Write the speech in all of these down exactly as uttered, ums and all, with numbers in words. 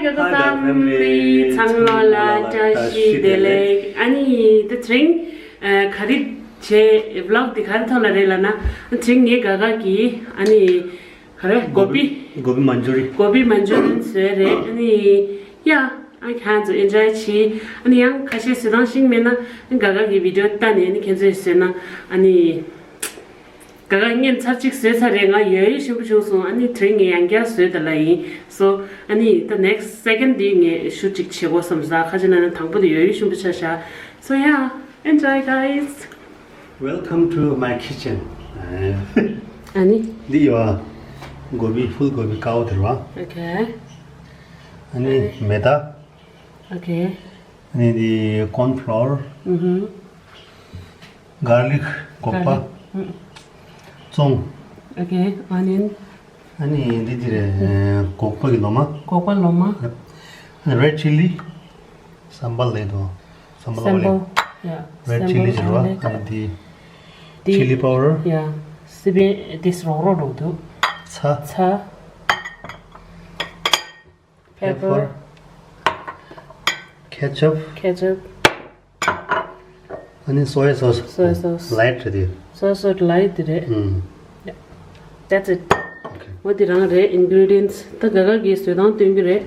Hi, the family. ཚང་མ་ལ་བཀྲ་ཤིས་བདེ་ལེགས། ཨ་ནི་དེ་དེ་རིང་ག་རེ་བྱས་vlog དེ་ག་རེ་ཐོག་ལ་རེད་ལབ་ན། དེ་རིང་ངའི་དགའ་དགའ་གིས་ཨ་ནི་ག་རེ་གོ་བི་གོ་བི་མན་ཇུ་རི་གོ་བི་མན་ཇུ་རི་ཡན་བཟོས་རེད། ཨ་ནི་ཡ། ཨ་ཁྱེད་ཚོ་enjoy བྱེད། ཨ་ནི་ཡང་ཁ་ཤས་བཟོ་སྟངས་ཤེས་མེད་ན་དགའ་དགའ་གི་video ལྟ་ནས་ཨ་ནི་ཁྱེད་ཚོས་བཟོས་ན་ཨ་ནི། དགའ་དགའ་བརྙན་ཚར་གཅིག་བཟོས་ཚར་རེད། ང་ཡོད་ཡོད་ཞིམ་པོ་བྱུང་སོང་། ཨ་ནི་དེ་རིང་ངས་ཡང་བསྐྱར་བཟོས་ད་ལ་ཡིན། So ཨ་ནི་the next second དེ་ངས་shoot གཅིག་བྱེད་དགོས་བསམ་ས། ཁ་ཅིག་ན་ནི་དང་པོ་དེ་ཡོད་ཡོད་ཞིམ་པོ་ཆགས་ཤག So yeah, enjoy, guys. Welcome to my kitchen. ཨ་ནི། འདི་ཡོད་ཨ། གོ་བི་ཧྥུལ་གོ་བི་དཀར་པོ་དེ་རེད་བ། Okay. ཨ་ནི་མེ་ད། Okay. ཨ་ནི་འདི་corn flour. ཨུ་ཧུ། garlic སྒོག་པ། garlic. ཙོང་། Okay, onion. ཨ་ནི་འདི་འདི་རེད། སྒོག་པ་གི་ལོ་མ། སྒོག་པ་ལོ་མ། ཨ་ནི་red chilli. སམ་བལ་ལས་དོ། སམ་བལ་བ་ལས། སམ་བལ། Yeah. red chilli ཟེར་བ། ཨ་ནི་འདི། འདི་chilli powder. Yeah. སི་པན་དེ་རོག་རོག་རོག་འདུག་ཚྭ། ཚྭ། pepper. pepper. ketchup. ketchup. ཨ་ནི་soy sauce. soy sauce. light རེད་དེ། soy sauce light རེད། ཨུམ། Yeah. That's it. Okay. འོ་དེ་རང་རེད་ingredients། ད་དགའ་དགའ་གིས་བཟོ་སྟངས་སྟོན་གྱི་རེད།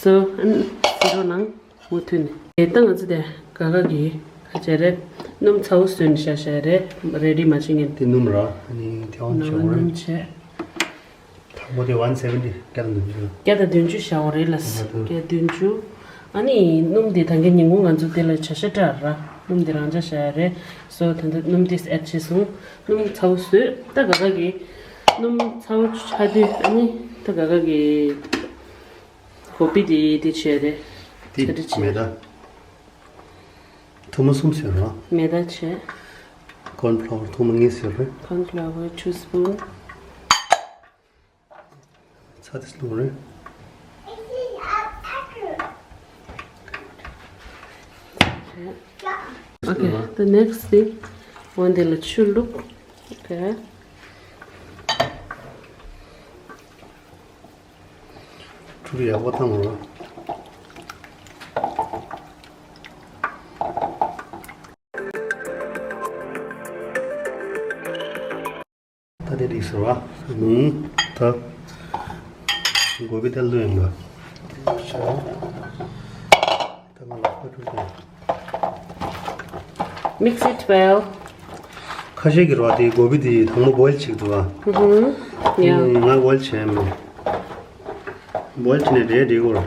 So ཨ་ནི་བཟོ་རོགས་གནང་། མུ་མཐུད་ནས། དེ་ལྟ་ང་ཚོ་དེ་དགའ་དགའ་གིས་ཁ་ཅིག་རེད། སྣུམ་ཚ་བོ་བཟོས་ནས་བཞག་བཞག་རེད། ready མ་བྱེད་ངེས། དེ་སྣུམ་ར། ཨ་ནི་དེ་འོང་ནང་བྱུང་རེད། སྣུམ་བྱས། དང་པོ་དེ་one seventy བརྒྱ་དང་བདུན་ཅུ། བརྒྱ་དང་བདུན་ཅུ་བཞག་འོ་རེད་ལ། བརྒྱ་དང་བདུན་ཅུ། ཨ་ནི་སྣུམ་དེ་ད་གིན་ཉིན་གུང་ང་ཚོ་དེ་ལ་བྱ་ཤ་སྤྲད་ར། སྣུམ་དེ་རང་འཇགས་བཞག་རེད། So ད་ལྟ་སྣུམ་དེ་add བྱས་སོང་། སྣུམ་ཚ་བོ་བཟོས། ད་དགའ་དགའ་གིས་སྣུམ་ཚ་བོ་ཆགས་དུས་ཨ་ནི་ད་དགའ་དགའ་གིས་གོ་བི་དེ་དེ་བྱས་རེད། དེ་གྲ་སྒྲིག་བྱས། མེ་ད། ཐུར་མ་གསུམ་ཟེར་རོ། མེ་ད་བྱས། corn flour ཐུར་མ་གཉིས་ཟེར་རེད། corn flour two spoon. ཚྭ་དེ་བླུགས་རེད། Okay, the next thing, འོ་འདི་ལ་ཆུ་བླུགས། Okay. ཆུ་ཡག་པོ་བཏང་རོགས། ད་དེ་འགྲིག་སོང་བ། ནི་ད་གོ་བི་ད་བླུགས་ཡིན་པ། ད་ང་ལག་པ་འཁྲུ་དང་། Mix it well. ཁ་ཤས་ཀྱི་རོ་དེ་གོ་བི་དེ་དང་པོ་boil བྱེད་འདུག་བ། ཧུ་ཧུ། Yeah. ང་boil བྱས་མེད། boil བྱས་ནས་འདྲེས་འདྲེས་གོ་ར།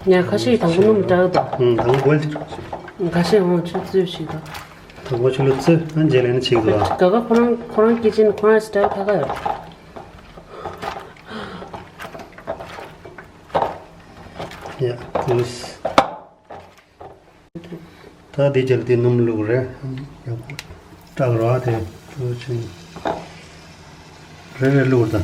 ཡ་ཁ་ཤས་དང་པོ་སྣུམ་དྲག་དང་། ཨང་། དང་པོ་boil བྱེད་འདུག་ཁ་ཤས་འོང་ཆུ་བཙོས་ཤིག་དང་། དང་པོ་ཆུ་ལ་བཙོས། ཨ་རྗེས་ལ་ནི་བྱེད་འདུག་བ། ག་ག་ཁོ་རང་ཁོ་རང་kitchen ཁོ་རང་style ཁ་ཁ་ཡོད། Yeah, this. ད་དེ་རྗེས་ལ་དེ་སྣུམ་བླུགས་རེད། ཡག་པོ་སྐྲག་རོགས་དེ་བླུགས་ཕྱིན། རེ་རེ་བླུགས་དང་།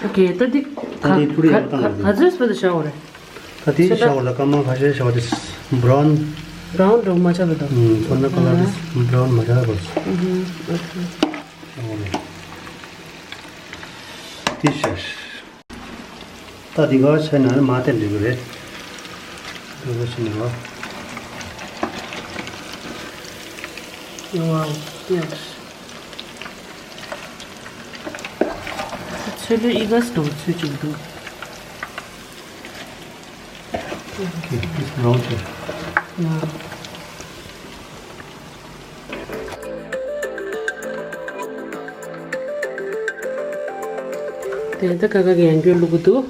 Okay, ད་འདི་ད་འདི་ཐུར་ཡང་བཏང་བ་རེད། ག་ཚོད་སྤུ་དུ་བྱ་བ་རེད། ད་འདི་བྱ་བ་ལ་སྐར་མ་ཁ་ཤས་བྱ་བ་དེ་brown. brown འགྲོ་མ་ཆགས་པ་དང་། ཨུམ། ཁོ་ན་ཁ་ལ་དེ་brown མ་ཆགས་པ། ཨུམ། Okay. བྱ་བ་རེད། འདི་བྱ། ད་འདི་ག་བྱས་ན་མ་བསྟན་འགྲིག་གི་རེད། འདི་ག་བྱས་ན་རོ། Wow, yes. ཚོས་ལུས་ཨི་ག་སི་འདུག་ཚོས་ཅིག་འདུག Okay, it's brown too. Yeah. དེ་ད་ཀ་ཀ་གི་ཡང་རྒྱུ་བླུག་གི་འདུག་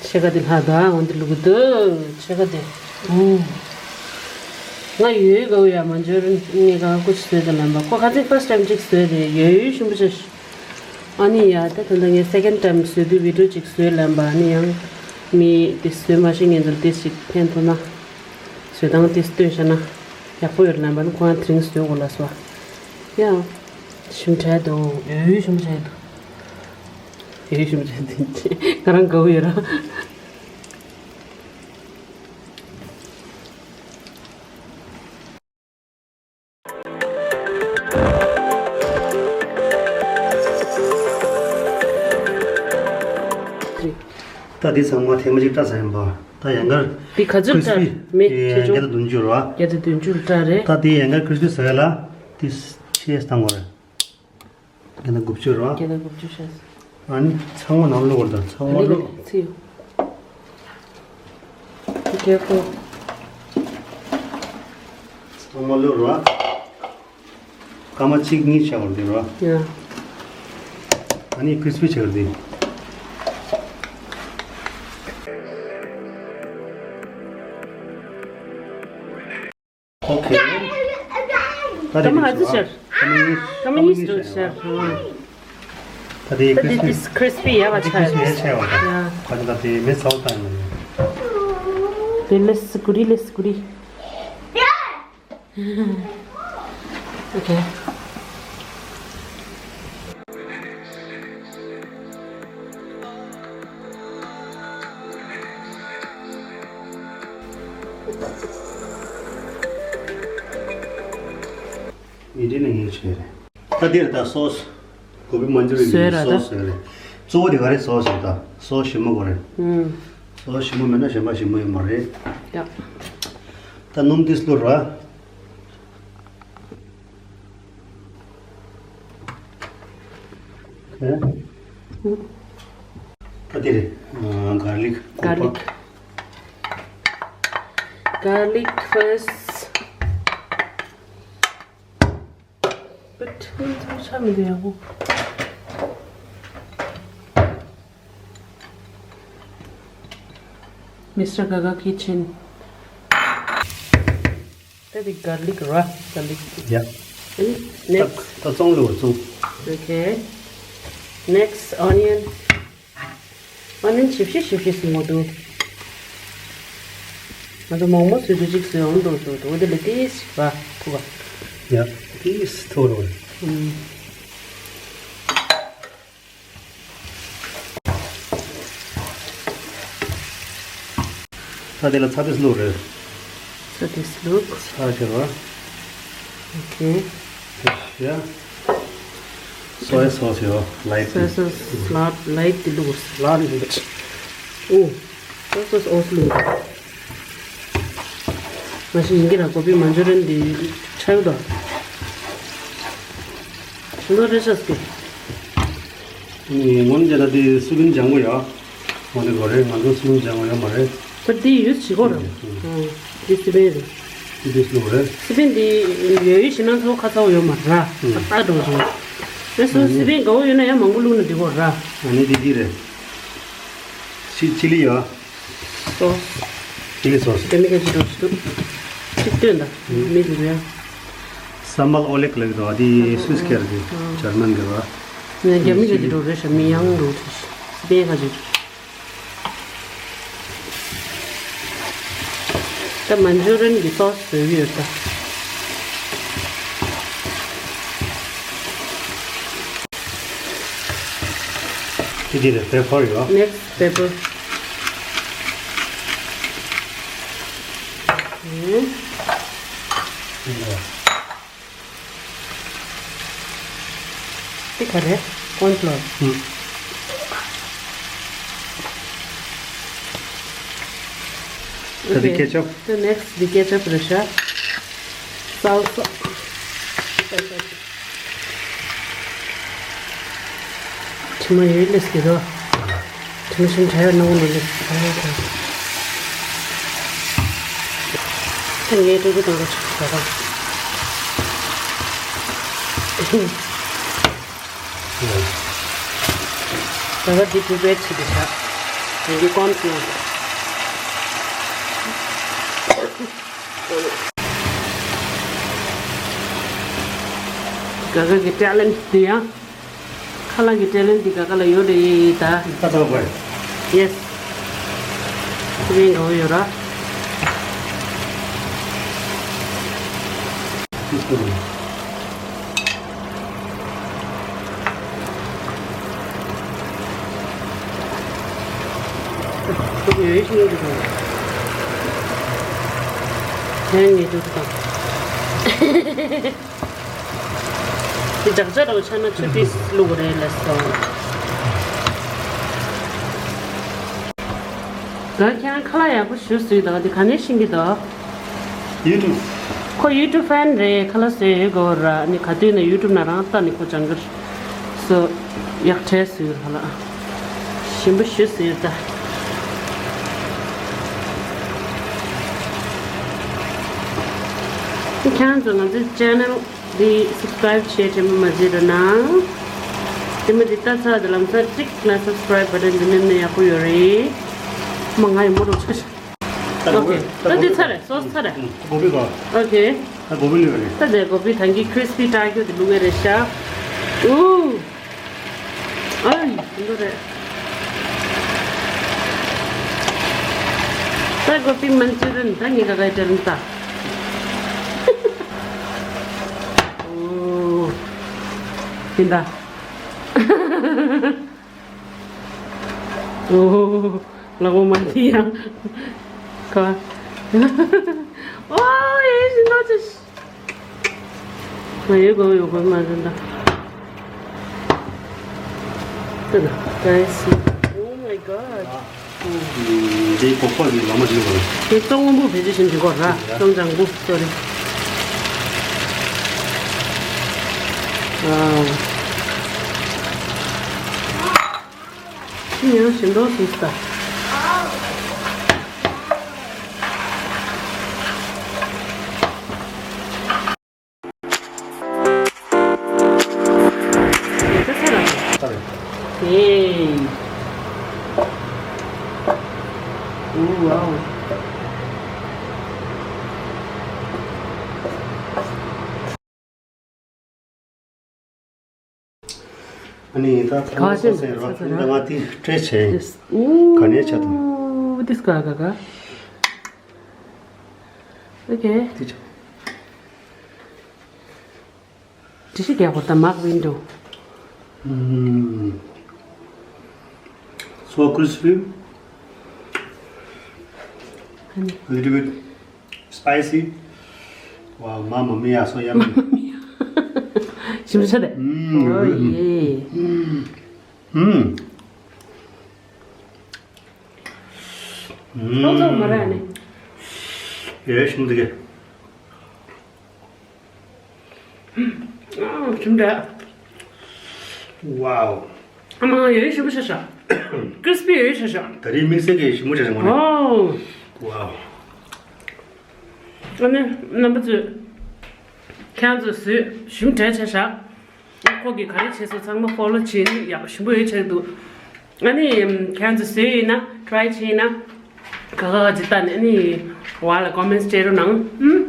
ཕྱེད་ཀ་དེ་ལྷག་འདུག་འོན་ཏེ་བླུག་གི་འདུག་ཕྱེད་ཀ་དེ། ཨུ། ང་ཡོད་གའུ་ཡ་མ་འབྱོར་ངས་གང་ཀུ་ཅི་བཟོས་དང་ལབ་པ། ཁོ་ཁ་ཚིག་first time ཅིག་བཟོས་རེད། ཡོད་ཡོད་ཞུམ་པོ་ཆེ། ཨ་ནི་ཡ་ད་ད་ལྟ་ངས་second time བཟོས་དུས་video ཅིག་བཟོས་ལབ་པ། ཨ་ནི་ཡང་མི་དེ་བཟོས་མ་ཤེས་མཁན་ཚོར་དེ་ཞིག་ཕན་ཐོགས་ན། བཟོས་སྟངས་དེ་སྟོན་བྱ་ན། ཡག་པོ་ཡོད་ལབ་པ་ནི་ཁོ་རང་དེ་རིང་བཟོས་དགོས་ལབ་སོང་། ཡ། ཞིམ་དྲགས་འདུག་ཡོད་ཡོད་ཞིམ་དྲགས་འདུག་ཡོད་ཞིམ་དྲགས་འདུག་ང་རང་དགའ་བོ་ཡོད་ར། ད་འདི་ཚང་མ་ཐེངས་མ་གཅིག་བཀྲ་ཚར་ཡིན་པ། ད་ཡང་བསྐྱར་འདི་ག་ཚོད་བཀྲ། མེད་ཆེ་ཆུང་། བརྒྱ་དང་བདུན་ཅུ་རེད་བ། བརྒྱ་དང་བདུན་ཅུ་བཀྲ་རེད། ད་འདི་ཡང་བསྐྱར་ཁྲིས་པི་ཟ་ཡ་ལ་འདི་ཆེ་བཏང་དགོས་རེད། བརྒྱ་དང་དགུ་བཅུ་རེད་བ། བརྒྱ་དང་དགུ་བཅུ་བྱས། ཨ་ནི་ཚང་མ་ནང་བླུགས་དང་ཚང་མ་བླུགས། ཚིག་ཡོད། ཚང་མ་བླུགས་རེད་བ། སྐར་མ་གཅིག་གཉིས་བྱས་པ་རེད་བ། ཡ། ཨ་ནི་ཁྲིས་པི་བྱས་པ་རེད། ཨོ་ཁེ། ད་དེ་སྐར་མ་ག་ཚོད་བྱས། སྐར་མ་གཉིས། སྐར་མ་གཉིས་ཙམ་བྱས། ད་དེ་ད་དེ་ཁྲིས་པི། ཁྲིས་པི་ཡག་པ་ཆགས་ཡོད། ཁྲིས་པི་ཡག་ཆགས་ཡོད། ཡ། ཁ་ཅིག་ད་དེ་མེ་ཚ་བོ་བཏང་ཡོད། དེ་ལས་སི་ཀུ་རི་ལས་སི་ཀུ་རི། ཨོ་ཁེ། ཡིན་དེ་ནས་ངས་བྱས་རེད། ད་འདིར་ད་སོ་སི། གོ་བི་མན་ཇུ་རི་ཡིན། སོ་སི་བཟོས་རེད། གཙོ་བོ་དེ་ག་རེ་སོ་སི་ཡིན། ད་སོ་སི་ཞིམ་པོ་དགོས་རེད། ཨུམ། སོ་སི་ཞིམ་པོ་མེད་ན་གཞན་པ་ཞིམ་པོ་ཡོད་མ་རེད། ཡ། ད་སྣུམ་དེ་བླུགས་ར། ད་དེ་རེད། གར་ལིག་ཀོ་པ། གར་ལིག། Garlic first. But ཆ་མི་འདུག་ཡག་པོ། Mister Gaga Kitchen. ད་དེ་གར་ལིག་ར། གར་ལིག་ཡ། ཨ་ནི་next. ད་ད་བཙོང་ལོ་བཙོང་། Okay. Next, onion. ཨ་ནི་ཞིབ་ཞིབ་ཞིབ་ཞིབ་སྲིང་མོ་འདུག་ང་ཚོ་མོག་མོག་བཟོས་དུས་གཅིག་བཟོས་འོང་འདུག་འདུག་འོ་དེ་ལས་ཏིས་ར་ཐུག་ག་ཡ། ཏིས་ཐུག་རོ། ཨུམ། ད་དེ་ལ་ཚྭ་ཏིས་བླུགས་རེད། ཚྭ་ཏིས་བླུགས། ཚྭ་ཁྱེར་བ། Okay. ཡ། Soy sauce ཡོད། Light. Soy sauce light དེ་བླུགས། Light དེ་བླུགས། ཨོ། Soy sauce ཨོ་བླུགས། མ་གཞི་ཡིན་གྱི་ར་གོ་བི་མན་ཇུ་རི་ཡན་དེ་ཆགས་འདུག་ཤིང་ཏོག་རེ་ཤ་སྐྱེ། ངོ་ནི་རྒྱ་ད་དེ་སི་པན་ལྗང་གུ་ཡ། ངོ་ནི་གོ་རེ་ང་ཚོ་སི་པན་ལྗང་གུ་ཡོད་མ་རེད། ཁོ་དེ་ཡུས་བྱེད་གོ་ར། ཨུ། དེ་སི་པན་རེད། དེ་སི་པན་རེད། སི་པན་དེ་ཡོད་ཡོད་ཞེ་ན་ཚོ་ཁ་ཚ་བོ་ཡོད་མ་ར། ཨུ། ཏག་ཏག་འགྲོ་བྱུང་། དེ་སོ་སི་པན་དགའ་བོ་ཡོད་ན་ཡང་མང་པོ་བླུགས་ན་འགྲིག་གོ་ར། ཨ་ནི་དེ་དེ་རེད། ཆི་ཆི་ལི་ཡ། སོ། ཆི་ལི་སོ་སི། དེ་མི་ཁ་ཅིག་འགྲོ་ཞིག་འདུག་ཅིག་སྟོན་ད། མི་དེ་རེད། སམ་བལ་ཨོ་ལེག་ལབ་ཀྱི་འདུག་ཨ་དེ་སུས་ཀེར་གི་ཇར་མན་གི་ར། ནས་རྒྱ་མི་ཁ་ཅིག་འགྲོ་རེད་ཤག་མི་ཡང་འགྲོ་ཐུབ་ཤག་སི་པན་ཁ་ཅིག་ད་མན་ཇུ་རི་ཡན་གྱི་སོ་སི་བཟོས་ཀྱི་ཡོད་ད། དེ་དེ་རེད། པེ་པར་ཡོད། Next pepper. ཨུམ། འདི་ག་རེ། corn flour. ཨུམ། ད་འདི་Okay. ketchup. The next འདི་ketchup རེད་ཤག salsa. དྲི་མ་ཡོད་ལེས་ཀྱི་རོ། དྲི་མ་ཤིན་ཏུ་ཡོད་ནང་ལ་ལེས་ཀྱི་རོ། ད་ངས་ཀྲུ་ཀྲུ་དང་རོ་ཆགས་པ་དང་། ད་ག་འདི་བུ་བེད་ཆི་དེ་ཤག་འདི་ཀོན་ཕི་ལོར། ག་ག་གི་ཊེ་ལེན་ཊི་དེ་ཡང་། ཁ་ལག་གི་ཊེ་ལེན་ཊི་དེ་ག་ག་ལ་ཡོད་རེད་ད། ད་ད་བར། ཡེ་སི། དེ་རིང་འགྲོ་ཡོད་ར། དེ་ལྗགས་ལྗགས་རོ་ཆ་ན་ཆུ་ཏིས་བླུགས་རེད་ལགས་སོ། ད་ཁྱེད་རང་ཁ་ལག་ཡག་པོ་ཞུ་སྲིད་ད་དེ་ག་ནས་ཤེས་ཀྱི་འདུག YouTube། ཁོ་YouTube fan་རེད། ཁ་ལག་བཟོས་ཡོད་གོ་ར་ནི་ག་དུས་ན་YouTube་ན་རང་ལྟ་ནི་ཁོ་སྦྱང་གི་རེད། སོ་ཡག་བྲལ་སྲིད་ཁ་ལག་ཞིམ་པོ་ཞུ་སྲིད་ད། ཁྱེད་རང་ཚོ་ང་ཚོའི་channel་འདི་subscribe་བྱས་དྲན་པ་མ་བརྗེད་རོགས་གནང་། དེ་མ་དེ་ལྟ་ཚར་དེ་ལམ་སང་ཀྲིག་ལ་subscribe button་འདི་མནན་ན་ཡག་པོ་ཡོད་རེད། མ་ང་ཡི་མོ་རོགས་ཆོག་ཤག་ད་ཨོ་ཁེ། ད་འདི་ཚར་རེད། སོ་སོ་ཚར་རེད། ཨུ། ཀོ་པི་ག་ཨོ་ཁེ། ད་ཀོ་པི་ལོས་རེད། ད་དེ་ཀོ་པི་ཐང་གི་crispy་ཏྲ་ཀྱོ་དེ་ལུག་རེད་ཤག་ཨུ། ཨ་ཡི་འདི་རེད། ད་ཀོ་པི་མན་ཅུ་རན་ད་ངེད་ཀ་ག་ཡི་དྲན་ད། ཨུ། ཡིན་ད། ཨོ། ལག་པ་མ་འདི་ཡང་། ཁ། ཨོ་ཡེ་ཞིག་ནོ་ཅི། ང་ཡོད་གོ་ཡོད་གོ་མ་འདི་འདྲ། ཏེ་ན་guys། Oh my god། འདི་ཀོ་ཀོ་གི་ལ་མ་འདི་གོ། དེ་ཙོང་ངུ་བེ་ཅི་ཞིག་འདི་གོ་ར། ཙོང་ཅང་གུ་sorry། ཨ། ཡང་ཞིམ་པོ་ཞིག་ལྟ། ཨེ། ཨུ་ཝའོ། ཨ་ནི་ད་ཚང་མ་ག་ཚོད་སོ་སོའི་རོ་ཚོད་ཚོད་ད་ང་དེ་སྤྲད་བྱས། ཨུ། ག་ནས་ཆ་དང་། ཨུ། this guy guy guy། Okay། དེ་ཆ། དྲི་ཞིག་རྒྱག་དགོས་ད་མག་window། ཨུམ། So crispy། ཨ་ནི། A little bit spicy། Wow, mamma mia, so yummy། ཞིམ་པོ་ཆགས་ཏེ། ཨུམ། Oh yeah། ཨུམ། ཨུམ། ཨུམ། ཨོ་ཙོག་མ་ར་ནི། ཡེ་ཞིམ་འདུག་གས། ཨ། ཞིམ་འདྲ། Wow། ཨ་མ་ཡོད་ཞིམ་པོ་ཤ་ཤ། Crispy་ཡོད་ཤ་ཤ། ད་རེས་དམིགས་བསལ་གྱི་ཞིམ་པོ་ཤ་ཤ་ངོ་ནས། Oh། Wow། ཨ་ནི་རྣམ་པ་ཚོས་ཁྱེད་ཚོས་བཟོས་ཞིམ་དྲགས་ཤ་ཤ། ཁོ་གིས་ག་རེ་བྱས་སོང་ཚང་མ་follow་བྱས་ནི་ཡག་ཞིམ་པོ་ཡོད་ཆགས་འདུག་ཨ་ནི་ཁྱེད་ཚོས་བཟོས་ཡིན་ན་try་བྱས་ཡིན་ན། ག་ག་ག་ཅི་ལྟ་ནས་ཨ་ནི་བ་ལ་comments་སྤྲད་རོགས་གནང་། ཨུམ།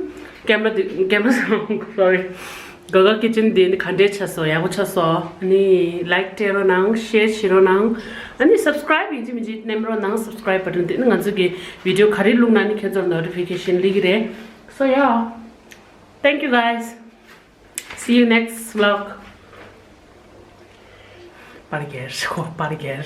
ཀེམ་ར་དེ་ཀེམ་ར་སོང་sorry། ག་ག་kitchen་དེ་ནི་ག་འདྲས་ཆགས་སོང་ཡག་པོ་ཆགས་སོང་། ཨ་ནི་like་སྤྲད་རོགས་གནང་share་བྱེད་རོགས་གནང་། ཨ་ནི་subscribe་ཡིན་གཅིག་མིན་གཅིག་ནེམ་རོགས་གནང་subscribe button་དེ་ནི་ང་ཚོ་གི་video་ག་རེ་བླུགས་ན་ནི་ཁྱེད་ཚོར་notification་སླེབས་ཀྱི་རེད། So yeah, thank you guys. See you next vlog. པར་རྒྱལ་ཤོག་པར་རྒྱལ།